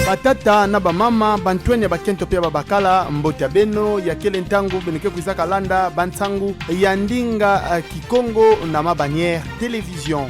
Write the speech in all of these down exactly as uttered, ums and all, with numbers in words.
Batata na bamama, bantwenya ya bakento pe ya babakala, mbote ya beno, ya kele ntangu beno ke kwizaka landa bansangu ya ndinga, eh, Kikongo na Ma Bannière Télévision.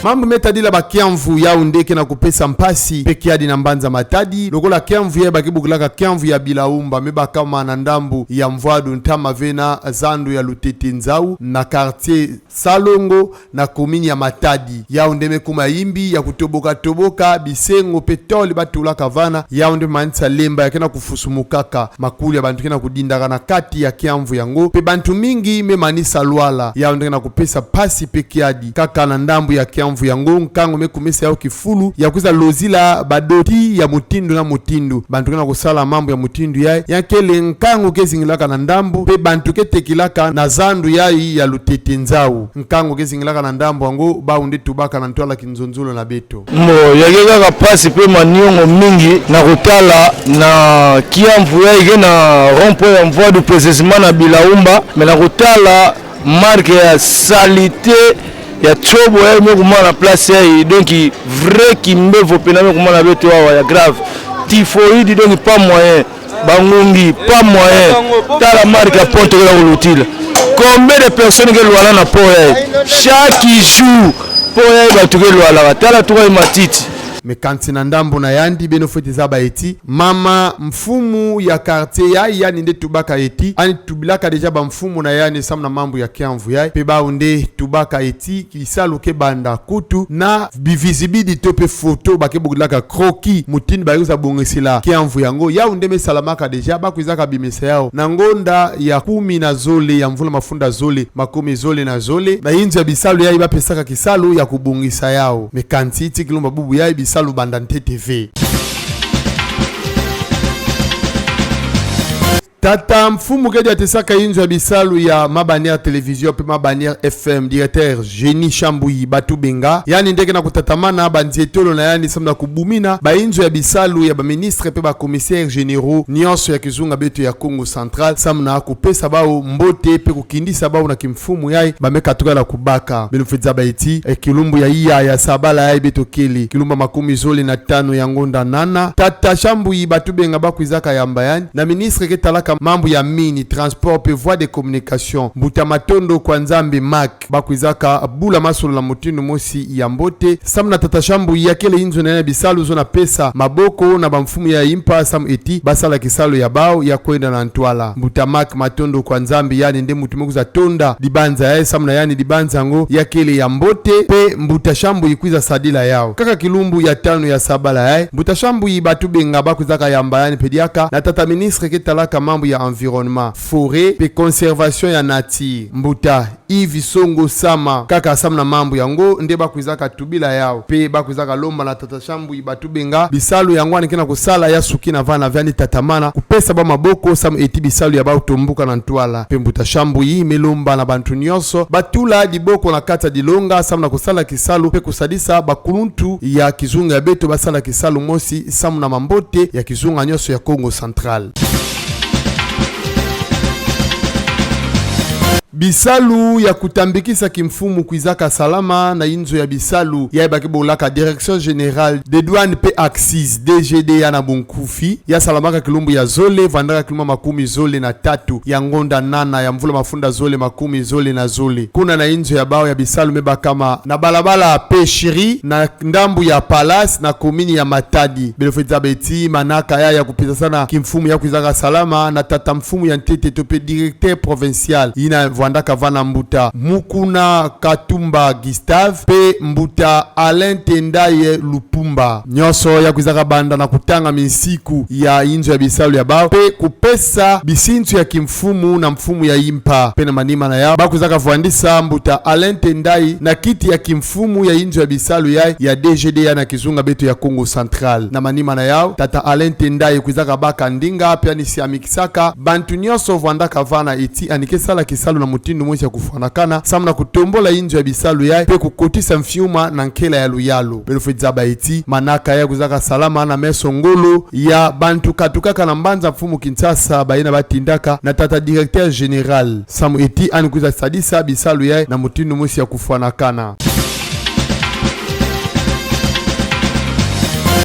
Mambu me tadila bakiamvu yau nde ke na kupesa mpasi mpe kiadi na mbanza Matadi, lokola kiamvu yayi ba ke bokilaka kiamvu ya Bilaumba, me bakama na ndambu ya Mvuadu, ntama ve na zandu ya Lutete Nzau, na quartier Salongo, na commune ya Matadi. Yau nde me kuma yimbi ya kutoboka-toboka bisengo mpe tôle batulaka vana, yau nde manisa lemba ya ke na kufusumukaka, makuli ya bantu ke na kudindaka na kati ya kiamvu yango, mpe bantu mingi me manisa lwala. Yau nde ke na kupesa mpasi mpe kiadi. Kaka na ndambu ya kiamvu yango, nkangu me kumisa yau kifulu ya kwiza lozila badoti ya mutindu na mutindu. Bantu ke na kusala mambu ya mutindu yayi, ya kele nkangu ke zingilaka na ndambu, mpe bantu ke tekilaka na zandu yayi ya Lutete Nzau. Nkangu ke zingilaka na ndambu yango, bau nde tubaka na ntwala kinzonzolo na beto. Mbo, ya ke kaka mpasi mpe maniongo mingi na kutala na kiamvu yayi ke na rond-point ya Mvuadu, précisément na Bilaumba, me na kutala marque ya saleté ya tsobo yayi me kuma na place yayi, donc vrai kimbevo pena me kuma na beto awa ya grave. Typhoïde, donc pas moyen. Bangungi, pas moyen. Tala marque ya pont ke na kulutila. Combien de personnes ke lwala na pont yayi? Chaque jour, pont yayi bantu ke lwalaka. Tala tuka ye matiti. Mais kansi na ndambu na yandi, beno fweti zaba ti mama mfumu ya quartier yayi, yandi nde tubaka ti, yandi tubilaka déjà bamfumu na yandi samu na mambu ya kiamvu yayi, mpe bau nde tubaka ti kisalu ke banda kutu na bivizibidi to mpe photo ba ke bokilaka croquis, mutindu ba ke kwiza bongisila kiamvu yango. Yau nde me salamaka déjà, ba kwizaka bimisa yau na ngonda ya kumi na zole ya mvula mafunda zole makumi zole na zole, na inzo ya bisalu yayi ba pesaka kisalu ya kubongisa yau. Mais kansi tii kilumbu bubu yayi bisalu banda ntete ve. Tata mfumu ke diatisaka inzo ya bisalu ya Ma Bannière Télévision mpe Ma Bannière F M, directeur Génie Shambuyi Batubenga, yandi nde ke na kutatamana banzietolo na yandi samu na kubumina bainzo ya bisalu ya baministre mpe bacommissaires généraux nyonso ya kizunga beto ya Kongo Central, samu na kupesa bau mbote mpe kukindisa bau na kimfumu yayi ba me katuka na kubaka. Beno fweti zaba ti, eh, kilumbu ya iya ya sabala yayi beto kele, kilumbu ya makumi zole na tanu ya ngonda nana, tata Shambuyi Batubenga ba kwizaka yamba yandi na ministre ke talaka mambu ya mines, transport mpe voies de communication, mbuta Matondo Kwanzambi Marc, ba kwizaka bula masolo na mutindu mosi ya mbote samu na tata Shambuyi ya kele inzo na yandi ya bisalu zo na pesa maboko na bamfumu ya impa samu ti ba sala kisalu ya bau ya kwenda na ntwala. Mbuta Marc Matondo Kwanzambi, yandi nde muntu me kwiza tonda dibanza yayi samu na yandi dibanza yango ya kele ya mbote, mpe mbuta Shambuyi kwiza sadila yau. Kaka kilumbu ya tanu ya sabala yayi, mbuta Shambuyi Batubenga ba kwizaka yamba yandi mpe diaka na tata ministre ke talaka mambu ya environnement, forêt mpe conservation ya nature, mbuta Yves Songo Sama. Kaka samu na mambu yango nde ba kwizaka tubila yau, mpe ba kwizaka lomba na tata Shambuyi Batubenga bisalu yango yandi ke na kusala ya sukina vana ve yandi tatamana kupesa bau maboko samu ti bisalu ya bau tombuka na ntwala. Mpe mbuta Shambuyi me lomba na bantu nyonso ba tula diboko na kati ya dilonga samu na kusala kisalu mpe kusadisa bakuluntu ya kizunga ya beto ba sala kisalu mosi samu na mambote ya kizunga nyonso ya Kongo Central. Bisalu ya kutambikisa kimfumu kwizaka salama na inzo ya bisalu yayi ba ke bokilaka Direction Générale des Douanes mpe Accises, D G D ya na bunkufi, ya salamaka kilumbu ya zole, vandaka kilumbu ya makumi zole na tatu ya ngonda nana ya mvula mafunda zole makumi zole na zole. Kuna na inzo ya bau ya bisalu me bakama na balabala Pêcherie na ndambu ya Palace na commune ya Matadi. Beno fweti zaba ti manaka yayi ya kupesasana kimfumu ya kwizaka salama na tata mfumu ya ntete to mpe directeur provincial yina vandaka vana, mbuta Mukuna Katumba Gustave mpe mbuta Alain Tendaye Lupumba. Nyonso ya kwizaka banda na kutanga minsiku ya inzo ya bisalu ya bau mpe kupesa bisinsu ya kimfumu na mfumu ya impa. Mpe na manima na yau ba kwizaka vwandisa mbuta Alain Tendaye na kiti ya kimfumu ya inzo ya bisalu yayi ya D G D ya na kizunga beto ya Kongo Central. Na manima na yau, tata Alain Tendaye kwizaka baka ndinga mpe yandi siamikisaka bantu nyonso vandaka vana ti yandi ke sala kisalu na mutindu mosi ya kufwanakana samu na kutombula inzo ya bisalu yayi mpe kukotisa mfiuma na nkela ya luyalu. Beno fweti zaba ti manaka yayi kwizaka salama na meso ngolo ya bantu katukaka na mbanza mfumu Kinshasa, bayina ba tindaka na tata directeur général samu ti yandi kwiza sadisa bisalu yayi na mutindu mosi ya kufwanakana.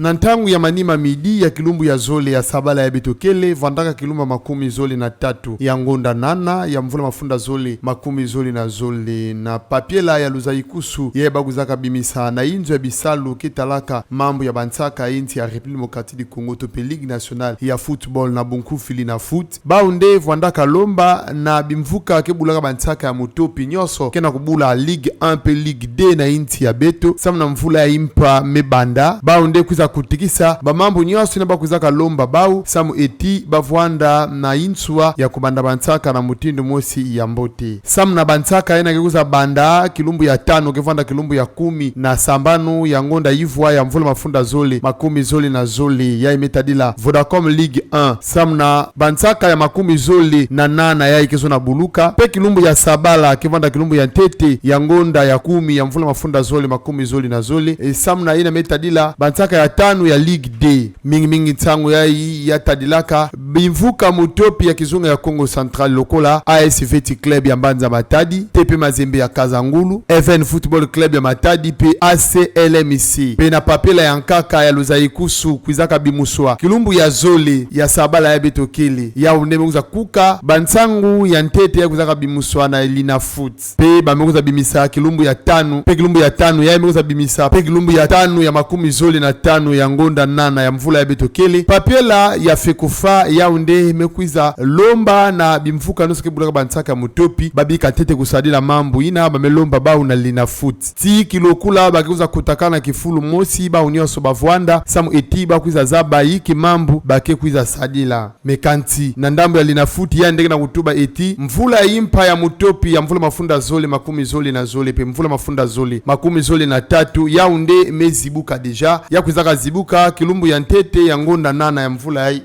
Na ntangu ya manima, midi, ya kilumbu ya zole ya sabala ya beto kele, vandaka kilumbu ya makumi zole na tatu ya ngonda nana ya mvula mafunda zole makumi zole na zole. Na papier la ya luzayikusu yayi bakwizaka bimisa na inzo ya bisalu ke talaka mambu ya bansaka ya insi ya République Démocratique du Congo to pe Ligue Nationale ya Football, na bunkufi Linafoot, bau nde vandaka lomba na bimvuka ke bulaka bansaka ya mutopi nyonso ke na kubula Ligue un pe Ligue deux na insi ya beto, samu na mvula ya impa me banda, bau nde kwiza kutikisa bamambu nyonso yina bakwizaka lomba bau, samu eti bavwanda na inswa ya kubanda bansaka na mutindu mosi ya mbote. Samu na bansaka yina ke kwiza banda kilumbu ya tanu ke vwanda kilumbu ya kumi na sambanu ya ngonda ivwa ya mvula mafunda zole makumi zole na zole, yayi me tadila Vodacom Ligue un, samu na bansaka ya makumi zole na nana yayi ke zona buluka, pe kilumbu ya sabala ke vwanda kilumbu ya ntete ya ngonda ya kumi ya mvula mafunda zole makumi zole na zole, e, samu na yina me tadila bansaka ya tanu ya Ligue deux. Mingi mingi nsangu yayi ya tadilaka bimvuka mutopi ya kizunga ya Kongo Central lokola A S Veti Club ya Mbanza Matadi, T P Mazembe ya Kasangulu, F N Football Club ya Matadi pe A C L M C. Pe na papier la ya nkaka ya luzayikusu kwizaka bimuswa kilumbu ya zole ya sabala ya beto kele, yau nde me kwiza kuka bansangu ya ntete ya kwizaka bimuswa na Linafoot. Pe ba me kwiza bimisa kilumbu ya tanu, pe kilumbu ya tanu, yayi me kwiza bimisa pe kilumbu ya tanu ya makumi zole na tanu ya ngonda nana ya mvula ya beto kele. Papier la ya Fecofa, yau nde me kwiza lomba na bimvuka nyonso ke bulaka bansaka ya mutopi babika ntete kusadila mambu yina ba me lomba bau na Linafoot. Ti kilokula ba ke kwiza kutakana kifulu mosi bau nyonso bavwanda, samu eti bakwiza zaba inki mambu ba ke kwiza sadila. Me kansi, na ndambu ya Linafoot, yandi ke na kutuba eti mvula ya impa ya mutopi ya mvula mafunda zole makumi zole na zole pe mvula mafunda zole makumi zole na tatu, yau nde me zibuka déjà, ya kwizaka zibuka kilumbu ya ntete ya ngonda nana ya mvula yayi.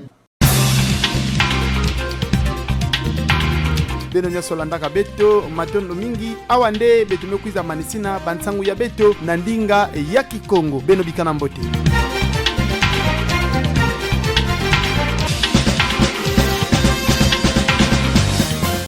Beno nyonso landaka beto, matondo mingi. Awa nde beto me kwiza manisina bansangu ya beto na ndinga ya Kikongo. Beno bikana mbote.